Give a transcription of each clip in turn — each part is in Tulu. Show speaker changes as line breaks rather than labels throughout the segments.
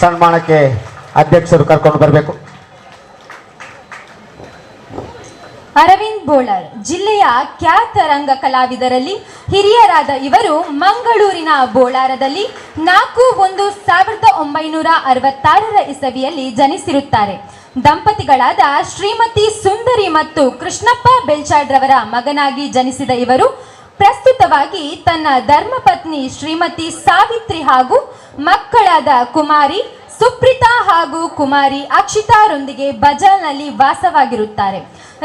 ಸನ್ಮಾನಕ್ಕೆ ಅಧ್ಯಕ್ಷರು ಕರ್ಕೊಂಡು ಬರಬೇಕು.
ಅರವಿಂದ್ ಬೋಳಾರ್ ಜಿಲ್ಲೆಯ ಖ್ಯಾತ ರಂಗ ಕಲಾವಿದರಲ್ಲಿ ಹಿರಿಯರಾದ ಇವರು ಮಂಗಳೂರಿನ ಬೋಳಾರದಲ್ಲಿ 4-1-1966ರ ಇಸವಿಯಲ್ಲಿ ಜನಿಸಿರುತ್ತಾರೆ. ದಂಪತಿಗಳಾದ ಶ್ರೀಮತಿ ಸುಂದರಿ ಮತ್ತು ಕೃಷ್ಣಪ್ಪ ಬೆಲ್ಚಾಡ್ರವರ ಮಗನಾಗಿ ಜನಿಸಿದ ಇವರು ಪ್ರಸ್ತುತವಾಗಿ ತನ್ನ ಧರ್ಮಪತ್ನಿ ಶ್ರೀಮತಿ ಸಾವಿತ್ರಿ ಹಾಗೂ ಮಕ್ಕಳಾದ ಕುಮಾರಿ ಸುಪ್ರೀತಾ ಹಾಗೂ ಕುಮಾರಿ ಅಕ್ಷಿತಾರೊಂದಿಗೆ ಬಜಾಲ್ನಲ್ಲಿ ವಾಸವಾಗಿರುತ್ತಾರೆ.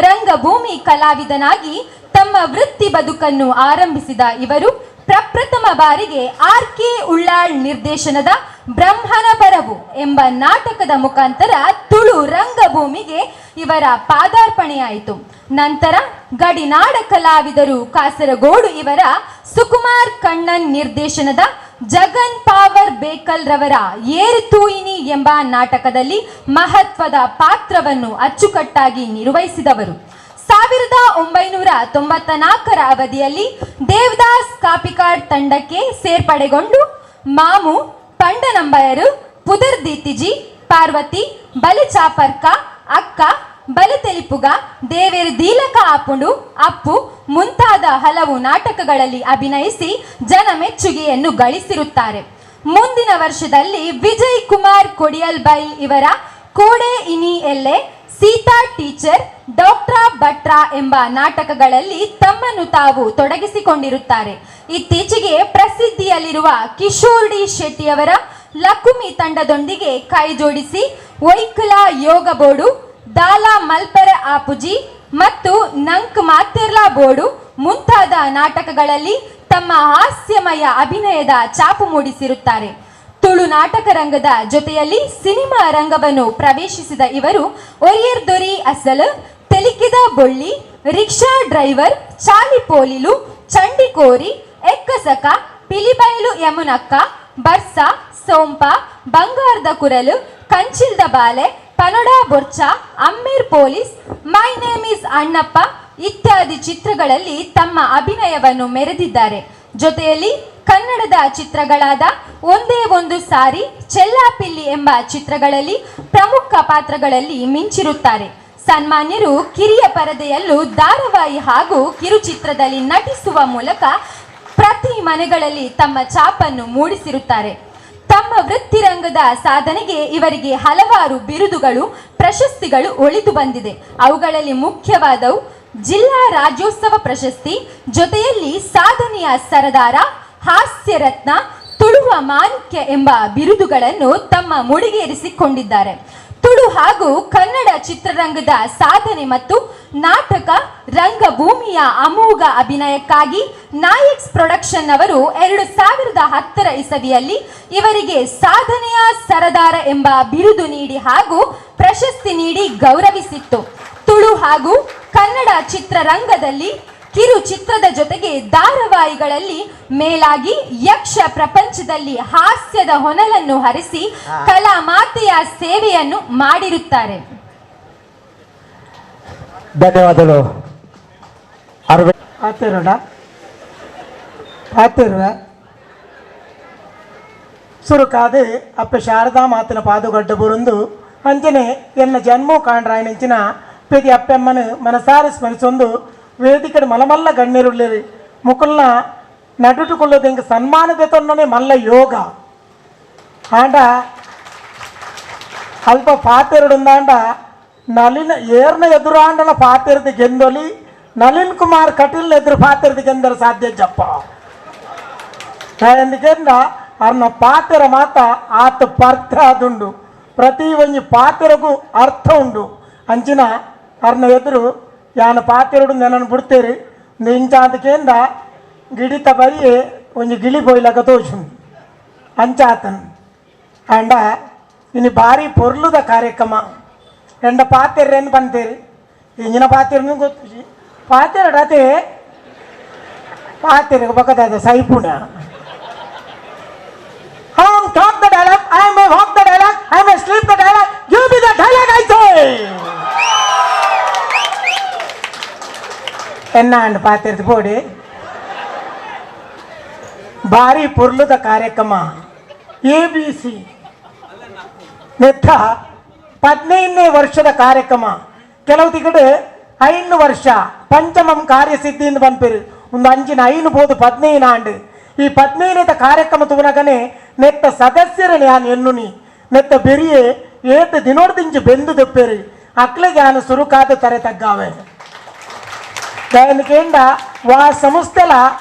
ರಂಗಭೂಮಿ ಕಲಾವಿದನಾಗಿ ತಮ್ಮ ವೃತ್ತಿ ಬದುಕನ್ನು ಆರಂಭಿಸಿದ ಇವರು ಪ್ರಪ್ರಥಮ ಬಾರಿಗೆ ಆರ್ ಕೆ ಉಳ್ಳಾಳ್ ನಿರ್ದೇಶನದ ಬ್ರಹ್ಮನ ಬರವು ಎಂಬ ನಾಟಕದ ಮುಖಾಂತರ ತುಳು ರಂಗಭೂಮಿಗೆ ಇವರ ಪಾದಾರ್ಪಣೆಯಾಯಿತು. ನಂತರ ಗಡಿನಾಡ ಕಲಾವಿದರು ಕಾಸರಗೋಡು ಇವರ ಸುಕುಮಾರ್ ಕಣ್ಣನ್ ನಿರ್ದೇಶನದ ಜಗನ್ ಪಾವರ್ ಬೇಕಲ್ ರವರ ಏರು ತೂಯಿನಿ ಎಂಬ ನಾಟಕದಲ್ಲಿ ಮಹತ್ವದ ಪಾತ್ರವನ್ನು ಅಚ್ಚುಕಟ್ಟಾಗಿ ನಿರ್ವಹಿಸಿದವರು. 1994ರ ಅವಧಿಯಲ್ಲಿ ದೇವದಾಸ್ ಕಾಪಿಕಾಡ್ ತಂಡಕ್ಕೆ ಸೇರ್ಪಡೆಗೊಂಡು ಮಾಮು, ಪಂಡನಂಬಯರು, ಪುದರ್ ದೀತಿಜಿ, ಪಾರ್ವತಿ, ಬಲಿಚಾಪರ್ಕ, ಅಕ್ಕ, ಬಲತೆಲಿಪುಗ, ದೇವೇರ್ ದೀಲಕ ಆಪುಂಡು, ಅಪ್ಪು ಮುಂತಾದ ಹಲವು ನಾಟಕಗಳಲ್ಲಿ ಅಭಿನಯಿಸಿ ಜನ ಮೆಚ್ಚುಗೆಯನ್ನು ಗಳಿಸಿರುತ್ತಾರೆ. ಮುಂದಿನ ವರ್ಷದಲ್ಲಿ ವಿಜಯ್ ಕುಮಾರ್ ಕೊಡಿಯಲ್ ಬೈಲ್ ಇವರ ಕೋಡೆ ಇನಿ ಎಲ್ಲೆ, ಸೀತಾ ಟೀಚರ್, ಡಾಕ್ಟ್ರ ಭಟ್ರ ಎಂಬ ನಾಟಕಗಳಲ್ಲಿ ತಮ್ಮನ್ನು ತಾವು ತೊಡಗಿಸಿಕೊಂಡಿರುತ್ತಾರೆ. ಇತ್ತೀಚೆಗೆ ಪ್ರಸಿದ್ಧಿಯಲ್ಲಿರುವ ಕಿಶೋರ್ ಡಿ ಶೆಟ್ಟಿಯವರ ಲಕುಮಿ ತಂಡದೊಂದಿಗೆ ಕೈಜೋಡಿಸಿ ಒಯ್ಕಲ ಯೋಗ ಬೋರ್ಡು, ದಾಲಾ ಮಲ್ಪೆರೆ ಆಪುಜಿ ಮತ್ತು ನಂಕ್ ಮಾತೆರ್ಲಾ ಬೋರ್ಡು ಮುಂತಾದ ನಾಟಕಗಳಲ್ಲಿ ತಮ್ಮ ಹಾಸ್ಯಮಯ ಅಭಿನಯದ ಛಾಪು ಮೂಡಿಸಿರುತ್ತಾರೆ. ತುಳು ನಾಟಕ ರಂಗದ ಜೊತೆಯಲ್ಲಿ ಸಿನಿಮಾ ರಂಗವನ್ನು ಪ್ರವೇಶಿಸಿದ ಇವರು ಒರಿಯರ್ ದೊರಿ ಅಸಲ್, ತೆಲಿಕಿದ ಬೊಳ್ಳಿ, ರಿಕ್ಷಾ ಡ್ರೈವರ್, ಚಾಲಿಪೋಲಿಲು, ಚಂಡಿಕೋರಿ, ಎಕ್ಕಸಕ, ಪಿಲಿಬೈಲು ಯಮುನಕ್ಕ, ಬರ್ಸ, ಸೋಂಪ, ಬಂಗಾರದ ಕುರಲು, ಕಂಚಿಲ್ದ ಬಾಲೆ, ಪನೊಡ ಬೊರ್ಚ, ಅಮ್ಮೇರ್ police, my name is Annappa ಇತ್ಯಾದಿ ಚಿತ್ರಗಳಲ್ಲಿ ತಮ್ಮ ಅಭಿನಯವನ್ನು ಮೆರೆದಿದ್ದಾರೆ. ಜೊತೆಯಲ್ಲಿ ಕನ್ನಡದ ಚಿತ್ರಗಳಾದ ಒಂದೇ ಒಂದು ಸಾರಿ, ಚೆಲ್ಲಾಪಿಲ್ಲಿ ಎಂಬ ಚಿತ್ರಗಳಲ್ಲಿ ಪ್ರಮುಖ ಪಾತ್ರಗಳಲ್ಲಿ ಮಿಂಚಿರುತ್ತಾರೆ. ಸನ್ಮಾನ್ಯರು ಕಿರಿಯ ಪರದೆಯಲ್ಲೂ ಧಾರಾವಾಹಿ ಹಾಗೂ ಕಿರುಚಿತ್ರದಲ್ಲಿ ನಟಿಸುವ ಮೂಲಕ ಪ್ರತಿ ಮನೆಗಳಲ್ಲಿ ತಮ್ಮ ಛಾಪನ್ನು ಮೂಡಿಸಿರುತ್ತಾರೆ. ತಮ್ಮ ವೃತ್ತಿರಂಗದ ಸಾಧನೆಗೆ ಇವರಿಗೆ ಹಲವಾರು ಬಿರುದುಗಳು, ಪ್ರಶಸ್ತಿಗಳು ಒಲಿದು ಬಂದಿದೆ. ಅವುಗಳಲ್ಲಿ ಮುಖ್ಯವಾದವು ಜಿಲ್ಲಾ ರಾಜ್ಯೋತ್ಸವ ಪ್ರಶಸ್ತಿ, ಜೊತೆಯಲ್ಲಿ ಸಾಧನೆಯ ಸರದಾರ, ಹಾಸ್ಯ ರತ್ನ, ತುಳುವ ಮಾಣಿಕ್ಯ ಎಂಬ ಬಿರುದುಗಳನ್ನು ತಮ್ಮ ಮುಡಿಗೇರಿಸಿಕೊಂಡಿದ್ದಾರೆ. ತುಳು ಹಾಗೂ ಕನ್ನಡ ಚಿತ್ರರಂಗದ ಸಾಧನೆ ಮತ್ತು ನಾಟಕ ರಂಗಭೂಮಿಯ ಅಮೋಘ ಅಭಿನಯಕ್ಕಾಗಿ ನಾಯಕ್ಸ್ ಪ್ರೊಡಕ್ಷನ್ ಅವರು 2010ರ ಇಸವಿಯಲ್ಲಿ ಇವರಿಗೆ ಸಾಧನೆಯ ಸರದಾರ ಎಂಬ ಬಿರುದು ನೀಡಿ ಹಾಗೂ ಪ್ರಶಸ್ತಿ ನೀಡಿ ಗೌರವಿಸಿತ್ತು. ತುಳು ಹಾಗೂ ಕನ್ನಡ ಚಿತ್ರರಂಗದಲ್ಲಿ ಕಿರು ಚಿತ್ರದ ಜೊತೆಗೆ ಧಾರಾವಾಹಿಗಳಲ್ಲಿ, ಮೇಲಾಗಿ ಯಕ್ಷ ಪ್ರಪಂಚದಲ್ಲಿ ಹಾಸ್ಯದ ಹೊನಲನ್ನು ಹರಿಸಿ ಕಲಾ ಮಾತೆಯ ಸೇವೆಯನ್ನು ಮಾಡಿರುತ್ತಾರೆ.
ಧನ್ಯವಾದಗಳು ಅರವಿಂದ್.
ಪಾತೆರಡ ಪಾತೆರುವೆ ಸುರುಕಾದು ಅಪ್ಪೆ ಶಾರದಾ ಮಾತಿನ ಪಾದುಗಡ್ಡ ಬುರುಂದು ಅಂಜನೆ ಎನ್ನ ಜನ್ಮೋ ಕಾಂಡ್ರಾಯನಂಚಿನ ಪೆದಿ ಅಪ್ಪೆಮ್ಮನು ಮನಸಾರೆ ಸ್ಮರಿಸೊಂದು ವೇದಿಕಡೆ ಮಲಮಲ್ಲ ಗಣ್ಯರುಳ್ಳಿರಿ. ಮುಕುಲ್ನ ನಡುಟುಕೊಳ್ಳೋದು ಹಿಂಗೆ ಸನ್ಮಾನದ ತೊನ್ನನೆ ಮಲ್ಲ ಯೋಗ. ಆಂಡ ಅಲ್ಪ ಪಾತೆರಡುಂದಾಂಡ ನಲಿನ ಏರ್ನ ಎದುರಾಂಡಲ ಪಾತೆರದ ಗೆಂದೊಲಿ, ನಳಿನ್ ಕುಮಾರ್ ಕಟೀಲ್ ಎದುರು ಪಾತೆರದ ಗೆಂದರ ಸಾಧ್ಯ ಜಪ್ಪ. ఎందుకంటే ಅರ್ನ ಪಾತೆರ ಮಾತ ಆತ ಪರ್ಥ ಅದುಂಡು, ಪ್ರತಿ ಒಂಜಿ ಪಾತೆರಗೂ ಅರ್ಥ ಉಂಡು. ಅಂಚಿನ ಅರ್ನ ಎದುರು ಯಾನ ಪಾತೆರಡು ನೆನನ್ ಬಿಡ್ತೇರಿ. ಇಂಚಾತಕೇಂದ ಗಿಡಿತ ಬರಿಯೇ ಒಂಜಿ ಗಿಳಿ ಪೋಯ್ಲಕ ತೋಜುಂಡು ಅಂಚಾತನ್. ಅಂಡ ಇನಿ ಭಾರಿ ಪೊರ್ಲುದ ಕಾರ್ಯಕ್ರಮ. ಎಂಡ ಪಾತೆರ್ರೇನು ಪಂತೇರಿ, ಇಂಜಿನ ಪಾತೆರ್ನು ಗೊತ್ತು ಪಾತೆರಡತೆ ಪಾತೆರ ಬಕದಾದ ಸೈಪುಣ. I am talk the dialogue, I may walk the dialogue, I may sleep the dialogue. Give me the dialogue, I say. ಎನ್ನಾಂಡ್ ಪಾತೆರ್ದು ಪೋಡಿ. ಭಾರಿ ಪೊರ್ಲುದ ಕಾರ್ಯಕ್ರಮ. A B C. ನೆತ್ತ 15ನೇ ವರ್ಷದ ಕಾರ್ಯಕ್ರಮ ಕೆಲವು ತಿಗಡು 5 ವರ್ಷ ಪಂಚಮಂ ಕಾರ್ಯಸಿದ್ಧಿಯಿಂದ ಬಂದ್ಪೇರು ಒಂದು ಅಂಚಿನ 5 ಬೋದು 15 ಆಂಡು ಈ 15ನೇದ ಕಾರ್ಯಕ್ರಮ ತುವನಗನೆ ನೆತ್ತ ಸದಸ್ಯರನೆ ಯಾನ್ ಎನ್ನುನಿ ನೆತ್ತ ಬೆರಿಯೆ ಏತ ದಿನೋಡ್ದಿಂಚು ಬೆಂದು ದೆಪ್ಪೇರು ಅಕ್ಲಿಗೆ ಯಾನು ಸುರುಕಾದ ತರೆ ತಗ್ಗಾವೆ దానికేండ వా సంస్థల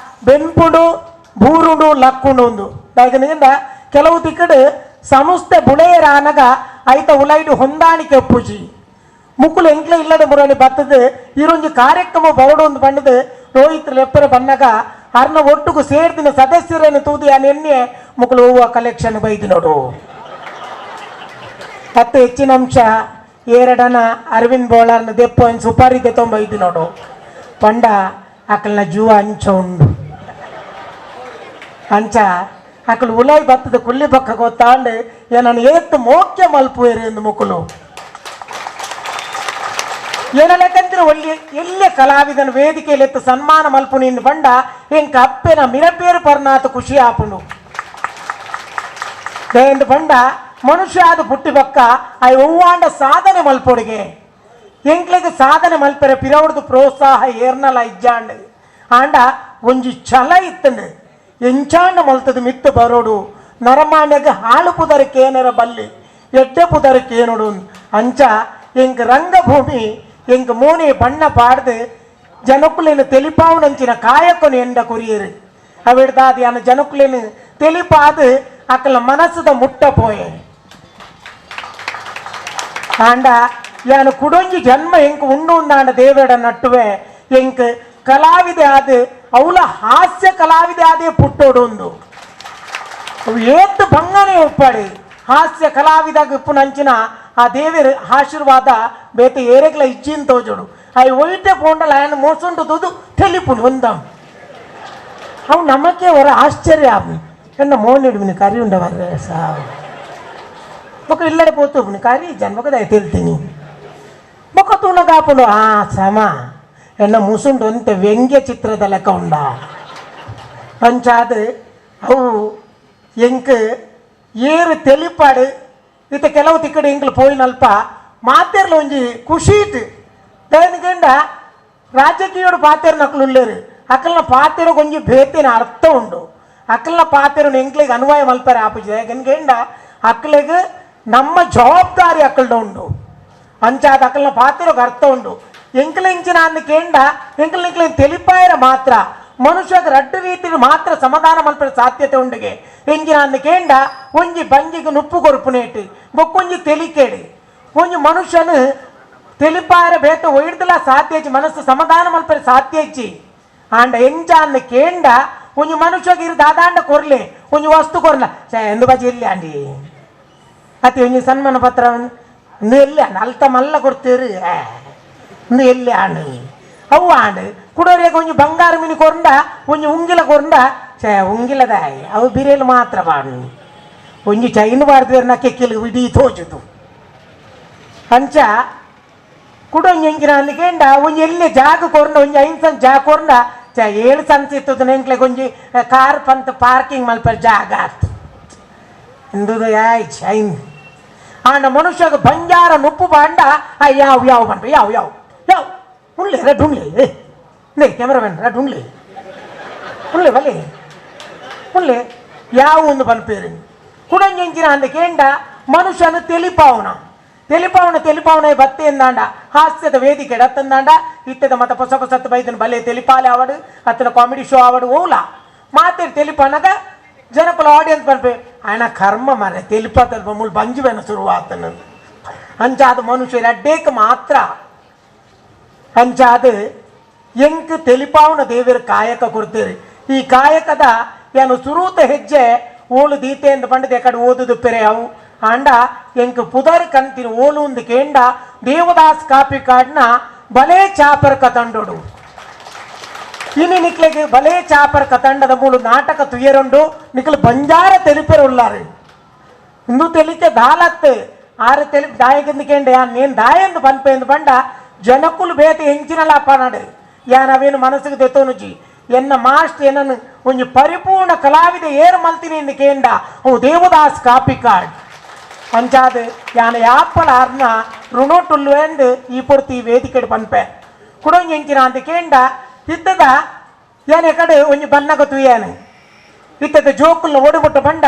ಬೆಂಪುಡು ಬೂರುಡು ಲಕ್ಕುಂಡು ಒಂದು దానికిಂದ ಕೆಲವು ತಿಕ್ಕಡು ಸಂಸ್ಥೆ ಬುಳೆಯರಾನಗ ಐತ ಉಲೈಡು ಹೊಂದಾಣಿಕೆ ಒಪ್ಪುಜಿ ಮುಕ್ಕುಲು ಎಂಕ್ಲ ಇಲ್ಲದ ಮುರಳಿ ಬತ್ತದು ಈರೊಂಜಿ ಕಾರ್ಯಕ್ರಮ ಬರಡು ಒಂದು ಬಂಡದು ರೋಹಿತ್ ಲೆಪ್ಪರ ಬನ್ನಗ ಅರ್ನ ಒಟ್ಟುಗು ಸೇರ್ದಿನ ಸದಸ್ಯರನ್ನು ತೂದಿ ಎಣ್ಣೆ ಮುಕ್ಕುಲು ಹೂವ ಕಲೆಕ್ಷನ್ ಬೈದು ನೋಡು. ಹತ್ತು ಹೆಚ್ಚಿನ ಅಂಶ ಏರಡನ ಅರವಿಂದ್ ಬೋಳರ್ನ ದೆಪ್ಪು ಸುಪಾರಿ ತೊಂಬೈದು ನೋಡು ಪಂಡ ಅಕಲ್ನ ಜೂವ ಅಂಚ ಉಂಡು ಅಂಚ ಅಕಲ್ ಉಲಾಯ್ ಬತ್ತದ ಕುಲ್ಲಿ ಪಕ್ಕ ಗೊತ್ತಾಂಡು ಏನನ್ನು ಏತ್ತು ಮೋಕ್ಯ ಮಲ್ಪುವೇರು ಎಂದು ಮುಕ್ಕುಲು ಏನಲೆಕ್ಕಂದ್ರೆ ಒಳ್ಳೆ ಎಲ್ಲೆ ಕಲಾವಿದನ ವೇದಿಕೆಯಲ್ಲಿ ಎತ್ತು ಸನ್ಮಾನ ಮಲ್ಪು ನಿನ್ನ ಬಂಡ ಎಂಕ ಅಪ್ಪೆನ ಮಿರಪೇರು ಪರ್ನಾತ ಖುಷಿ ಆಪುಂಡು ಎಂದು ಬಂಡ ಮನುಷ್ಯ ಆದ ಪುಟ್ಟಿ ಪಕ್ಕ I ಒವ್ವಾಂಡ ಸಾಧನೆ ಮಲ್ಪೊಡಿಗೆ ಎಂಕ್ಲೆಗ್ ಸಾಧನೆ ಮಲ್ಪೆರೆ ಪಿರವಡ್ದು ಪ್ರೋತ್ಸಾಹ ಏರ್ನಲ ಇಜ್ಜಾಂಡ್ ಆಂಡ ಒಂಜಿ ಛಲ ಇತ್ತಂಡು ಎಂಚಾಂಡ ಮಲ್ತದ ಮಿತ್ತು ಬರೋಡು ನರಮಾನ್ಯಗ ಹಾಳು ಪುದರಕ್ಕೇನರ ಬಲ್ಲಿ ಎಡ್ಡೆ ಪುದರಕ್ಕೇನೋಡು ಅಂಚ ಎಂಕ್ ರಂಗಭೂಮಿ ಎಂಕ್ ಮೋನೆ ಬಣ್ಣ ಪಾಡ್ದು ಜನಕುಲೇನು ತೆಲಿಪಾವುನಂಚಿನ ಕಾಯಕೊನು ಎಂಡ ಕೊರಿಯರು ಅವಿಡ್ದಾದಿ ಅನ್ನ ಜನಕುಲೇನು ತೆಲಿಪಾದು ಅಕಲ ಮನಸ್ಸುದ ಮುಟ್ಟ ಪೋಯೆ ಆಂಡ ಯಾನು ಕುಡೊಂಜಿ ಜನ್ಮ ಎಂಕ್ ಉಂಡು ಉಂದಾಂಡ ದೇವೇಡ ನಟ್ಟುವೆ ಎಂಕ್ ಕಲಾವಿದೆ ಆದ ಅವಳ ಹಾಸ್ಯ ಕಲಾವಿದೆ ಆದೇ ಪುಟ್ಟೋಡು ಒಂದು ಅವು ಏತ್ತು ಬಂಗನೆ ಒಪ್ಪಾಡಿ ಹಾಸ್ಯ ಕಲಾವಿದಾಗ ಇಪ್ಪುನಂಚಿನ ಆ ದೇವಿರ ಆಶೀರ್ವಾದ ಬೇತೆ ಏರೆಗ್ಲ ಇಜ್ಜಿನ್ ತೋಜೋಡು I ಒಯ್ಟೆ ಪೋಂಡಲ ఆయన ಮೋಸುಂಡು ತೂದು ತೆಲಿಪುಂಡು ಒಂದಂ ಅವು ನಮಕ್ಕೆ ಹೊರ ಆಶ್ಚರ್ಯ ಆಪು ಎನ್ನ ಮೋನಿಡುವಿನ ಕರಿ ಉಂಡವರ್ರೆ ಸಾವು ಬೊಕ ಇಲ್ಲಡೆ ಪೋತು ಕರಿ ಜನ್ ಬೊಕ ದಯ ತಿಳ್ತೀನಿ ಬೊಕ ತೂನಗಾಪುಂಡು ಆ ಸಮ ಎನ್ನ ಮುಸುಂಡು ಅಂತೆ ವ್ಯಂಗ್ಯ ಚಿತ್ರದ ಲೆಕ್ಕ ಉಂಡ ಅಂಚಾದ ಅವು ಎಂಕ್ ಏರು ತೆಲಿಪಾಡು ಇತ್ತ ಕೆಲವು ತಿಕ್ಕಡೆ ಎಂಕ್ಲು ಪೋಯಿನಲ್ಪ ಮಾತೆರ್ಲ ಒಂಜಿ ಖುಷಿ ಇತ್ತು దానికంಡ ರಾಜಕೀಯೋಡು ಪಾತೆರ್ ನಕಲು ಉಲ್ಲೇರು ಅಕಲ್ನ ಪಾತೆರ ಒಂಜಿ ಬೇತಿನ ಅರ್ಥ ಉಂಡು ಅಕಲ್ನ ಪಾತೆರನು ಎಂಕ್ಲೆಗ್ ಅನ್ವಯ ಮಲ್ಪರೆ ಆಪುಜಿ ಯಾಕೆಂಡ ಅಕ್ಲೆಗ್ ನಮ್ಮ ಜವಾಬ್ದಾರಿ ಅಕ್ಕಲ್ಡ ಉಂಡು ಅಂಚಾದ ಅಕಲ್ನ ಪಾತೆರಗ್ ಅರ್ಥ ಉಂಡು ಎಂಕ್ಲೆಂಚಿನ ಅನ್ನ ಕೇಂಡ ಎಂಕ್ಲ ಎಂಕ್ಲೆ ತೆಲಿಪಾಯರ ಮಾತ್ರ ಮನುಷ್ಯಗ ರಡ್ಡು ರೀತಿಯಲ್ಲಿ ಮಾತ್ರ ಸಮಾಧಾನ ಮಲ್ಪರೆ ಸಾಧ್ಯತೆ ಉಂಡುಗೆ ಎಂಜಿನ ಅನ್ನ ಕೇಂಡ ಒಂಜಿ ಬಂಜಿಗೆ ನುಪ್ಪು ಕೊರುಪುನೇಟು ಬೊಕ್ಕೊಂಜಿ ತೆಲಿಕೇಡು ಒಂಜಿ ಮನುಷ್ಯನು ತೆಲಿಪಾಯರ ಬೇತ ಒಯ್ದಲ ಸಾಧ್ಯ ಇಜ್ಜಿ ಮನಸ್ಸು ಸಮಾಧಾನ ಮಲ್ಪರೆ ಸಾಧ್ಯ ಇಜ್ಜಿ ಆಂಡ ಎಂಚ ಅನ್ನ ಕೇಂಡ ಒಂಜಿ ಮನುಷ್ಯಗ ಇರು ದಾದಾಂಡ ಕೊರ್ಲೆ ಒಂಜಿ ವಸ್ತು ಕೊರ್ಲ ಎಂದು ಬಾಜಿ ಎಲ್ಲಿ ಅಂಡಿ ಅತಿ ಒಂಜಿ ಸನ್ಮಾನ ಪತ್ರ ಇಂದು ಎಲ್ಲಿ ಅಂಡ ಅಲ್ತ ಮಲ್ಲ ಕೊಡ್ತೀರಿ ಇಂದು ಎಲ್ಲಿ ಆಂಡು ಅವು ಆಂಡು ಕುಡೋರಿಗೆ ಒಂಜಿ ಬಂಗಾರ ಮೀನು ಕೊರಂಡ ಒಂಜಿ ಉಂಗಿಲ ಕೊರಂಡ ಛೇ ಉಂಗಿಲದಾಯ್ ಅವು ಬಿರಿಯಲು ಮಾತ್ರ ಬಾಡು ಒಂಜಿ ಚೈನ್ ಬಾರ್ದೇರ್ನ ಕೆಕ್ಕಿಲ್ ಇಡೀ ತೋಜುದು ಅಂಚ ಕುಡೊಂಜಿ ಎಂಕಿನ ಅಲ್ಲಿ ಕೇಂಡ ಒಂಜಿ ಎಲ್ಲಿ ಜಾಗ ಕೊರಂಡ ಒಂಜಿ ಐದು ಸಣ್ಣ ಜಾಗ ಕೊರಂಡ ಚ 7 ಸಣ್ಣ ಇತ್ತದ ನೆಂಕ್ಲೆಗ್ ಒಂಜಿ ಕಾರ್ ಪಂತ ಪಾರ್ಕಿಂಗ್ ಮಲ್ಪರೆ ಜಾಗ ಆತು ಇಂದುದು ಯಾಯ್ ಐನ್ ಆಂಡ ಮನುಷ್ಯಗ ಬಂಜಾರ ನುಪ್ಪು ಬಾಂಡ ಆ ಯಾವ ಯಾವ ಬಂಡ ಯಾವ ಯಾವ ಯಾವ ಉಳ್ಳೆ ರಡ್ ಉಳ್ಳೆ ಏ ನೇ ಕ್ಯಾಮ್ರಾಮನ್ ರಡ್ ಉಳ್ಳೆ ಉಳ್ಳೆ ಬಲೆ ಉಳ್ಳೆ ಯಾವ ಒಂದು ಪನ್ಪೇರು ಕುಡಂಜಂಚಿನ ಅಂದ ಕೇಂಡ ಮನುಷ್ಯನ ತೆಲಿಪಾವನ ತೆಲಿಪಾವನ ತೆಲಿಪಾವನ ಬತ್ತೆ ಎಂದಾಂಡ ಹಾಸ್ಯದ ವೇದಿಕೆ ಅತ್ತಂದಾಂಡ ಇತ್ತದ ಮತ ಹೊಸ ಹೊಸತ್ತು ಬೈದನ ಬಲೆ ತೆಲಿಪಾಲೆ ಆವಡು ಅತ್ತನ ಕಾಮಿಡಿ ಶೋ ಆವಡು ಓಲ ಮಾತೇರಿ ತೆಲಿಪಾನಗ ಜನಕುಲ ಆಡಿಯನ್ಸ್ ಪನ್ಪೆ ఆయన ಕರ್ಮ ಮರೆ ತೆಲಿಪಾತಲ್ಪ ಮುಳು ಬಂಜುವೆನ ಶುರುವಾತನ ಅಂಚಾದ ಮನುಷ್ಯರ ಅಡ್ಡೇಕ ಮಾತ್ರ ಅಂಚಾದ ಎಂಕ್ ತೆಲಿಪಾವನ ದೇವಿರ ಕಾಯಕ ಕೊಡ್ತೀರಿ ಈ ಕಾಯಕದ ಏನು ಸುರೂತ ಹೆಜ್ಜೆ ಓಲು ದೀತೆ ಎಂದು ಪಂಡದ ಎಕಡೆ ಓದುದು ಪೆರೆ ಅವು ಆಂಡ ಎಂಕ್ ಪುದರ್ ಕಂತಿನ ಓಲು ಒಂದು ಕೇಂಡ ದೇವದಾಸ್ ಕಾಪಿ ಕಾಡ್ನ ಬಲೇ ಚಾಪರ್ಕ ತಂಡೋಡು ಇನಿ ನಿಕ್ಲೆಗ್ ಬಲೇ ಚಾಪರ್ಕ ತಂಡದ ಮೂಲು ನಾಟಕ ತುಯರುಂಡು ನಿಕ್ಲು ಬಂಜಾರ ತೆಲಿಪೆರು ಉಲ್ಲಾರು ಇಂದು ತೆಲಿಕೆ ದಾಲತ್ತು ಆರು ತೆಲಿ ದಾಯಕಿಂದ ಕೇಂಡ ಯಾನ್ ನೇನು ದಾಯಂದು ಪನ್ಪೆಂದು ಬಂಡ ಜನಕುಲು ಬೇತೆ ಎಂಚಿನಲ ಪನಡು ಯಾನ್ ಅವೇನು ಮನಸ್ಸಿಗೆ ದೆತ್ತೋನುಜಿ ಎನ್ನ ಮಾಸ್ಟ್ ಏನನ್ನು ಒಂಜಿ ಪರಿಪೂರ್ಣ ಕಲಾವಿದ ಏರು ಮಲ್ತಿನಿ ಎಂದು ಕೇಂಡ ಅವು ದೇವದಾಸ್ ಕಾಪಿಕಾಡ್. ಅಂಚಾದ್ ಯಾನ ಯಾಪಲ ಅರ್ನ ಋಣೋಟುಲ್ಲು ಈ ಪೊರ್ತು ಈ ವೇದಿಕೆಡ್ ಪನ್ಪೆ ಕುಡೊಂಜಿ ಎಂಚಿನ ಅಂತ ಕೇಂಡ ಇತ್ತದ ಯಾನೆ ಕಡೆ ಒಂಜಿ ಬನ್ನಗ ತುಯ್ಯಾನೆ ಇತ್ತದ ಜೋಕುಲ್ನ ಓಡಿಬಿಟ್ಟು ಬಂಡ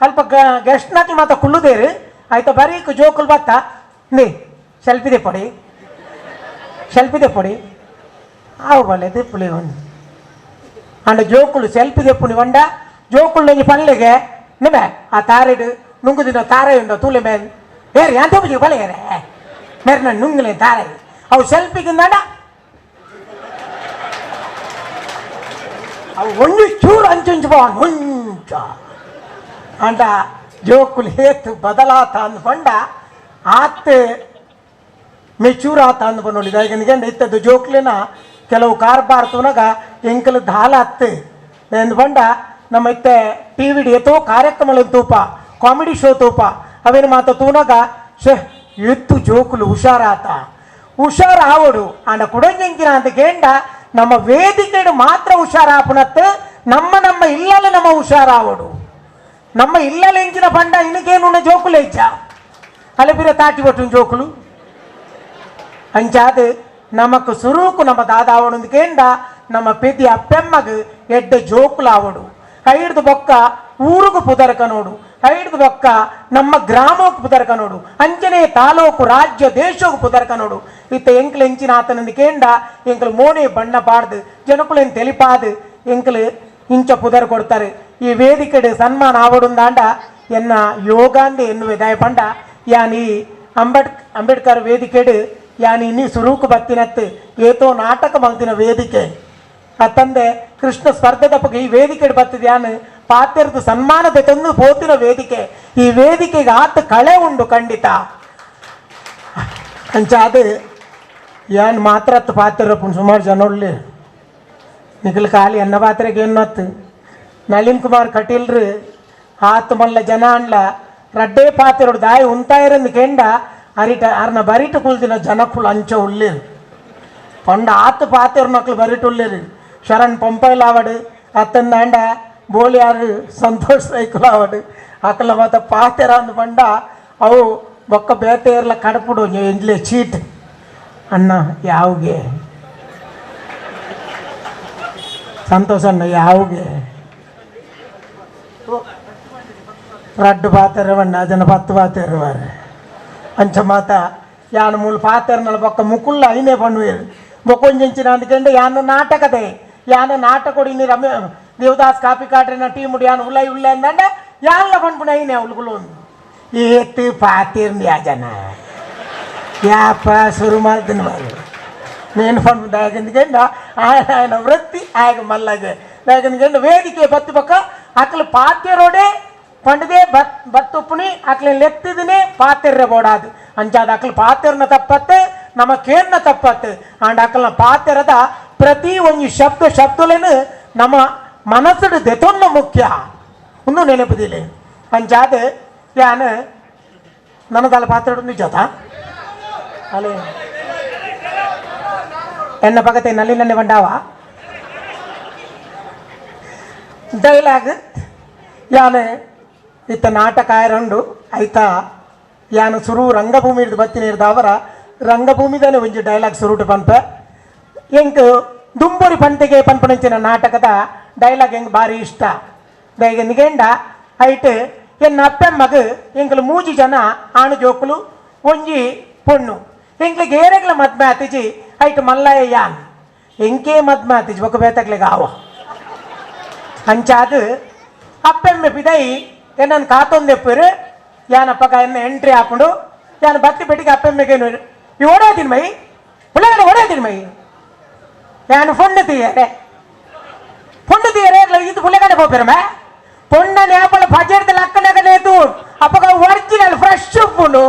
ಅಲ್ಪ ಗೆಸ್ಟ್ನಾಕಿ ಮಾತ ಕುಳ್ಳುದೇರು ಆಯ್ತಾ ಬರೀಕ್ ಜೋಕುಲ್ ಬತ್ತ ನೇ ಸೆಲ್ಫಿದೆ ಪೊಡಿ ಸೆಲ್ಫಿದೆ ಪೊಡಿ ಆವು ಬಲ್ಲೆ ದಿಪ್ಪುಲಿ ಒಂದು ಅಂಡ ಜೋಕುಲು ಸೆಲ್ಫಿ ದೆಪ್ಪುನಿ వంಡ ಜೋಕುಲು ಒಂಜಿ ಪನ್ಲೆಗೆ ನಿಮೆ ಆ ತಾರೆಡು ನುಂಗುದಿನ ತಾರೆ ಉಂಡು ತೂಲೆ ಮೇಲೆ ಏರ್ ಯಾಂತ ಬುಜಿ ಬಲೆ ಏರೆ ಮೇರ್ನ ನುಂಗ್ಲೆ ತಾರೆ ಅವು ಸೆಲ್ಫಿಗಿಂದಾಂಡ ಅವು ಒಂಜಿ ಚೂರು ಅಂಚುಂಚು ಪೋವನ್ ಒಂಚ ಅಂಡ ಜೋಕುಲು ಹೇತು ಬದಲಾತ ಅಂದ್ ಪಂಡ ಆತ್ ಮೆಚೂರ್ ಆತ ಅಂದ್ ಪನ್ನೊಲಿ ದಾಯೆಗ್ ಇತ್ತದ್ದು ಜೋಕ್ಲೆನ ಕೆಲವು ಕಾರ್ಬಾರ್ ತೂನಗ ಎಂಕಲು ದಾಲ ಅತ್ತು ಎಂದು ಪಂಡ ನಮ್ಮ ಇತ್ತೆ ಟಿ ವಿಡ್ ಏತೋ ಕಾರ್ಯಕ್ರಮಗಳು ತೂಪ ಕಾಮಿಡಿ ಶೋ ತೂಪ ಅವೇನು ಮಾತ ತೂನಗ ಶೇ ಎತ್ತು ಜೋಕುಲು ಹುಷಾರಾತ ಹುಷಾರ್ ಆವಡು ಅಂಡ ಕುಡೊಂಜೆಂಕಿನ ಅಂತ ಕೇಂಡ ನಮ್ಮ ವೇದಿಕೆಡು ಮಾತ್ರ ಹುಷಾರಾಪುನತ್ತು ನಮ್ಮ ನಮ್ಮ ಇಲ್ಲಲ್ಲಿ ನಮ್ಮ ಹುಷಾರಾವಡು ನಮ್ಮ ಇಲ್ಲಲ್ಲಿ ಎಂಚಿನ ಪಂಡ ಇನಕೇನು ಜೋಕುಲು ಇಚ್ಚ ಅಲೆಪಿರ ತಾಟಿ ಪಟ್ಟು ಜೋಕುಲು ಅಂಚಾದ್ ನಮಕ್ ಸುರುಕು ನಮ್ಮ ದಾದಾವಡು ಕೇಂಡ ನಮ್ಮ ಪೆದಿ ಅಪ್ಪೆಮ್ಮಗ್ ಎಡ್ಡೆ ಜೋಕುಲಾವಡು ಐಡ್ದು ಬೊಕ್ಕ ಊರುಗು ಪುದರ್ಕ ನೋಡು ಐಡ್ದು ಬೊಕ್ಕ ನಮ್ಮ ಗ್ರಾಮಕ್ಕೆ ಪುದರ್ಕ ನೋಡು ಅಂಚನೆ ತಾಲೂಕು ರಾಜ್ಯ ದೇಶಕ್ಕೆ ಪುದರ್ಕ ನೋಡು ಇತ್ತ ಎಂಕ್ಲು ಎಂಚಿನ ಆತನಂದು ಕೇಂಡ ಎಂಕ್ಲು ಮೋನೆ ಬಣ್ಣ ಪಾಡ್ದು ಜನಕುಲೆನ್ ತೆಲಿಪಾದು ಎಂಕ್ಲು ಇಂಚ ಪುದರ್ ಕೊಡ್ತಾರೆ ಈ ವೇದಿಕೆಡು ಸನ್ಮಾನ ಆವಡುಂದಾಂಡ ಎನ್ನ ಯೋಗಾಂದೆ ಎನ್ನುವೆ ದಾಯ ಪಂಡ ಯಾನ್ ಈ ಅಂಬೇಡ್ಕರ್ ವೇದಿಕೆಡು ಯಾನ್ ಇನ್ನಿ ಸುರೂಕು ಬತ್ತಿನತ್ತು ಏತೋ ನಾಟಕ ಮಲ್ತಿನ ವೇದಿಕೆ ಅತ್ತಂದೆ ಕೃಷ್ಣ ಸ್ಪರ್ಧೆದಪ್ಪಗೆ ಈ ವೇದಿಕೆ ಬತ್ತಿದ ಯಾನ್ ಪಾತೆರ್ದು ಸನ್ಮಾನದ ತಂದು ಪೋತಿನ ವೇದಿಕೆ ಈ ವೇದಿಕೆಗೆ ಆತ ಕಳೆ ಉಂಡು ಖಂಡಿತ ಅಂಚಾದ ಯಾನ್ ಮಾತ್ರ ಅತ್ತು ಪಾತೆರಪ್ಪು ಸುಮಾರು ಜನ ಉಳ್ಳಿ ನಿಖಲ್ ಖಾಲಿ ಎನ್ನ ಪಾತ್ರೆಗೆ ಏನತ್ತು ನಳಿನ್ ಕುಮಾರ್ ಕಟೀಲ್ರು ಆತು ಮಲ್ಲ ಜನ ಅನ್ಲ ರಡ್ಡೇ ಪಾತೆರೋಡು ದಾಯಿ ಉಂತಾಯಿರಂದು ಕೆಂಡ ಅರಿಟ ಅರ್ನ ಬರಿಟ ಕುಲ್ದಿನ ಜನಕುಲು ಅಂಚ ಉಳ್ಳೇರು ಪಂಡ ಆತು ಪಾತೆರು ಮಕ್ಕಳು ಬರಿಟ ಉಳ್ಳೇರು ಶರಣ್ ಪಂಪೈಲಾವಡು ಅತ್ತಂದಾಂಡ ಬೋಳಿಯಾರು ಸಂತೋಷ್ ರೈಕುಲಾವಡು ಅಕಲ ಮಾತ ಪಾತೆರ ಅಂದು ಪಂಡ ಅವು ಬೊಕ್ಕ ಬೇತೆರ್ಲ ಕಡಪುಡು ಎಂಜ್ಲೆ ಚೀಟ್ ಅಣ್ಣ ಯಾವ್ಗೆ ಸಂತೋಷ ಅಣ್ಣ ಯಾವ್ಗೆ ರಡ್ಡು ಪಾತೆರವಣ್ಣ ಜನ ಪತ್ತು ಪಾತೆರುವಾರು ಅಂಚ ಮಾತ ಯಾನು ಮೂಲು ಪಾತೆರ್ನಲ ಬೊಕ್ಕ ಮುಕುಲ್ಲ ಐನೇ ಪಣ್ಣುವೇರು ಬೊಕ್ಕೊಂಜೆಂಚಿನ ಅಂದ್ಕೊಂಡು ಯಾನು ನಾಟಕದೆ ಯಾನು ನಾಟಕೊಡು ಇನ್ನಿ ರಮ್ಯ ದೇವದಾಸ್ ಕಾಪಿ ಕಾಟ್ರಿನ ಟೀಮ್ ಯಾನು ಉಲ್ಲೈ ಉಳ್ಳೆ ಅಂದಂಡ ಯಾನ್ಲ ಪಣ್ಪುಣ ಐನೇ ಅವಳುಗಳು ಏತು ಪಾತಿರ್ನ ಯಾ ಜನ ಯಾಪ ಶುರು ಮಾಡ್ತೀನಿ ಬಾರು నేను ಪಣ್ಪು ದಾಯಕಂದ್ಕೊಂಡು ఆయన ఆయన ವೃತ್ತಿ ಆಗ ಮಲ್ಲಗೆ ದಾಯಕಂದ್ಕೊಂಡು ವೇದಿಕೆ ಬತ್ತು ಪಕ್ಕ ಅಕ್ಲು ಪಾತೆರೋಡೆ ಪಂಡದೆ ಬತ್ತುಪ್ಪುನಿ ಅಕ್ಲೆ ಲೆತ್ತಿದನೆ ಪಾತೆರ್ರೆ ಬೋಡಾದು ಅಂಚಾದ ಅಕ್ಲು ಪಾತೆರ್ನ ತಪ್ಪತ್ತೆ ನಮ್ಮ ಕೇರ್ನ ತಪ್ಪತ್ತೆ ಅಂಡ್ ಅಕ್ಲನ ಪಾತೆರದ ಪ್ರತಿ ಒಂದು ಶಬ್ದ ಶಬ್ದಲೇನು ನಮ್ಮ ಮನಸ್ಸುಡು ದೆತೊನ್ನ ಮುಖ್ಯ ಒಂದು ನೆನಪುದಿಲ್ಲ ಅಂಚಾದ ಯಾನು ನನ್ನದಲ್ಲ ಪಾತ್ರೆ ನಿಜತ ಅಲ್ಲೇ ಎನ್ನ ಪಗತೆ ನಲ್ಲಿನನ್ನೆ ಬಂಡಾವ ಡೈಲಾಗ್ ಯಾನು ಇತ್ತ ನಾಟಕ ಆಯರಂಡು ಆಯ್ತಾ ಯಾನು ಸುರು ರಂಗಭೂಮಿ ಹಿಡ್ದು ಬತ್ತಿನ ಹಿಡ್ದು ಅವರ ರಂಗಭೂಮಿದಾನೆ ಒಂಜಿ ಡೈಲಾಗ್ ಸುರುಟು ಪನ್ಪೆ ಎಂಕ್ ದುಂಬುರಿ ಪಂತೆಗೆ ಪನ್ಪನಂಚಿನ ನಾಟಕದ ಡೈಲಾಗ್ ಎಂಕ್ ಭಾರಿ ಇಷ್ಟ ದಯಗೆ ನಿಗೆಂಡ ಐಟ್ ಎನ್ನ ಅಪ್ಪೆಮ್ಮಗ್ ಎಂಕ್ಲು ಮೂಜಿ ಜನ ಆಣು ಜೋಕುಲು ಒಂಜಿ ಪೊಣ್ಣು ಎಂಕ್ಲಿಗೆ ಏರೆಗ್ಲ ಮದ್ಮೆ ಆತಿಜಿ ಐಟ್ ಮಲ್ಲಯ್ಯ ಯಾನ್ ಎಂಕೇ ಮದ್ಮೆ ಆತಿಜಿ ఒక ಬೇತಗ್ಲಿಗೆ ಆವ ಅಂಚಾದ್ ಅಪ್ಪೆಮ್ಮೆ ಪಿದೈ ಎನ್ನನ್ ಕಾತೊಂದೆಪ್ಪರು ಯಾನಪ್ಪಗ ಎನ್ನ ಎಂಟ್ರಿ ಹಾಕೊಂಡು ಯಾನ ಬತ್ತಿ ಪೆಟ್ಟಿಗೆ ಅಪ್ಪೆಮ್ಮೆಗೆ ಈ ಓಡಾದಿನ ಮೈ ಉಳ್ಳಗಡೆ ಓಡಾದಿನ ಮೈ ಯಾನು ಫೊಂಡು ತೀಯರೆ ಫೊಂಡು ತೀಯರೆ ಇದು ಪುಳ್ಳೆಗಡೆ ಪೋಪಿರಮೆ ಪೊಣ್ಣ ನ್ಯಾಪಲ ಬಜೆಟ್ ಲಕ್ಕನಗನೆ ತೂ ಅಪ್ಪಗ ಒರಿಜಿನಲ್ ಫ್ರೆಶ್ ಉಪ್ಪುಂಡು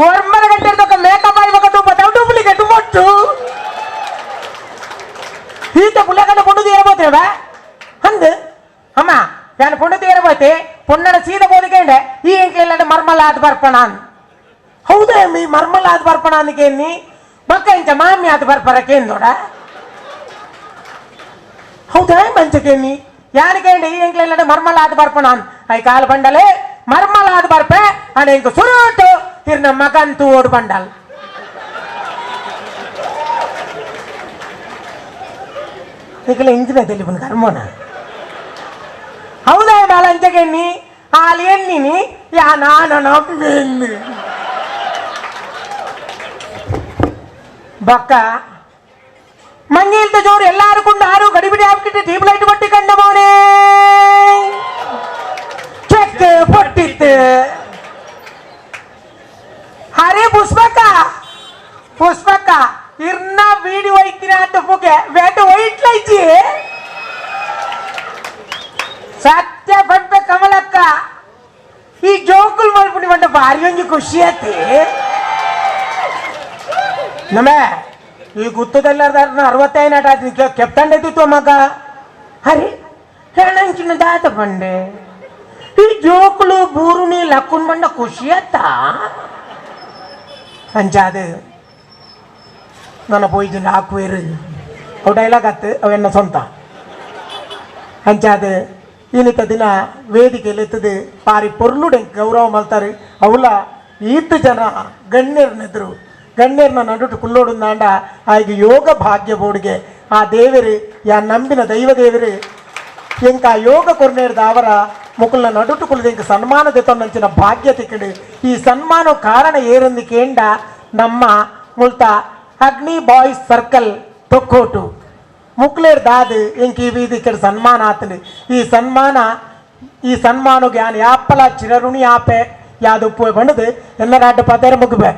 ಒರ್ಮನ ಗಂಟೆ ఒక ಮೇಕಪ್ ಆಗಿ ఒక ತೂಪ ಡೂಪ್ಲಿಕೇಟ್ ಒಟ್ಟು ಈತ ಪುಳ್ಳೆಗಡೆ ಪೊಂಡು ತೀರಬೋತೇವ ಅಂದು ಅಮ್ಮ ಯಾನು ಪೊಂಡು ತೀರಬೋತೆ ಪೊನ್ನಡ ಸೀದ ಬೋದಿಕೇಂಡೆ ಈ ಎಂಕೆಲ್ಲ ಮರ್ಮಲ ಆದ ಬರ್ಪಣ ಹೌದಾ ಮೀ ಮರ್ಮಲ ಆದ ಬರ್ಪಣ ಅಂದಕೇನಿ ಬಕ್ಕ ಇಂಚ ಮಾಮಿ ಆದ ಬರ್ಪರಕೇಂದೋಡ ಹೌದಾ ಮಂಚಕೇನಿ ಯಾನಿಕೇಂಡೆ ಈ ಎಂಕ್ಲೆಲ್ಲ ಮರ್ಮಲ ಆದ ಬರ್ಪಣ I ಕಾಲು ಬಂಡಲೆ ಮರ್ಮಲಾದ ಬರ್ಪೆ ಅನೆ ಇಂಕ ಸುರುಟು ಇರ್ನ ಮಗನ್ ತೂವೋಡು ಬಂಡಲ್. ನಿಕಲ ಇಂಚಿನ తెలిపను ಕರ್ಮೋನ ಹೌದಾ ಬಾಲ ಅಂಚಗೆಣ್ಣಿ ಆಲ್ ಎಣ್ಣಿನಿ ಯಾ ನಾನ ನಂಬೆಣ್ಣಿ ಬಕ್ಕ ಮಂಗಿಲ್ದ ಜೋರು ಎಲ್ಲಾರು ಆರು ಗಡಿಬಿಡಿ ಹಾಕಿಟ್ಟು ಟ್ಯೂಬ್ ಲೈಟ್ ಬಟ್ಟಿ ಕಂಡ ಮೋನೆ ಚೆಕ್ ಪೊಟ್ಟಿತ್ತು. ಅರೆ ಪುಷ್ಪಕ್ಕ ಪುಷ್ಪಕ್ಕ ಇರ್ನ ಬೀಡಿ ಒಯ್ತೀನಿ ಅಂತ ಪುಗೆ ಬೇಟ ಒಯ್ಟ್ಲೈಚಿ ಸತ್ಯ ಪಂಪೆ ಕಮಲಕ್ಕ ಈ ಜೋಕುಲ್ ಮಲ್ಪುನಿ ಬಂಡ ಭಾರಿ ಒಂಜಿ ಖುಷಿ ಆತಿ ನಮೇ ಈ ಗುತ್ತದೆಲ್ಲಾರ್ದಾರ 65 ಆಟ ಆಯ್ತು ಕೆಪ್ತಂಡೆದ್ದಿತ್ತು ಮಗ. ಅರೆ ಹೇಳಂಚಿನ ದಾತ ಬಂಡೆ ಈ ಜೋಕುಲು ಬೂರುನಿ ಲಕ್ಕುನ್ ಬಂಡ ಖುಷಿ ಆತ ಅಂಚಾದ ನನ್ನ ಪೋಯ್ದು ನಾಲ್ಕು ಅವು ಡೈಲಾಗ್ ಆತು ಅವೆನ್ನ ಸ್ವಂತ ಅಂಚಾದ ಇನ್ನಿತ ದಿನ ವೇದಿಕೆಯಲ್ಲಿ ಪಾರಿ ಪೊರ್ಲುಡೆ ಗೌರವ ಮಲ್ತಾರೆ ಅವಲ ಈತ ಜನ ಗಣ್ಯರ್ನೆದ್ರು ಗಣ್ಯರ್ನ ನಡುಟು ಕುಲ್ಲೋಡುಂದಾಂಡ ಆಯ್ಗೆ ಯೋಗ ಭಾಗ್ಯ ಬೋಡಿಗೆ ಆ ದೇವರು ಯಾ ನಂಬಿನ ದೈವ ದೇವರು ಇಂಕ ಯೋಗ ಕೊರ್ನೇರ್ದ ಅವರ ಮುಕುಲ್ನ ನಡುಟು ಕುಲ್ಲದ ಇಂಕ ಸನ್ಮಾನ ದೆತ್ತೊಂದಂಚಿನ ಭಾಗ್ಯ ತಿಕ್ಕಡು. ಈ ಸನ್ಮಾನ ಕಾರಣ ಏರಂದು ಕೇಂಡ ನಮ್ಮ ಮುಲ್ತ ಅಗ್ನಿ ಬಾಯ್ಸ್ ಸರ್ಕಲ್ ತೊಕ್ಕೋಟು ಮುಕ್ಲೇರ್ ದಾದು ಇಂಕ ಈ ಬೀದಿ ಕಡೆ ಸನ್ಮಾನ ಆತನು. ಈ ಸನ್ಮಾನ ಈ ಸನ್ಮಾನಗೆ ಯಾನ್ ಯಾಪಲ ಚಿರಋಣಿ ಆಪೆ ಯಾದು ಉಪ್ಪು ಬಂಡದು ಎಲ್ಲ ನಾಟು ಪದೇರ ಮುಗುಬೆ.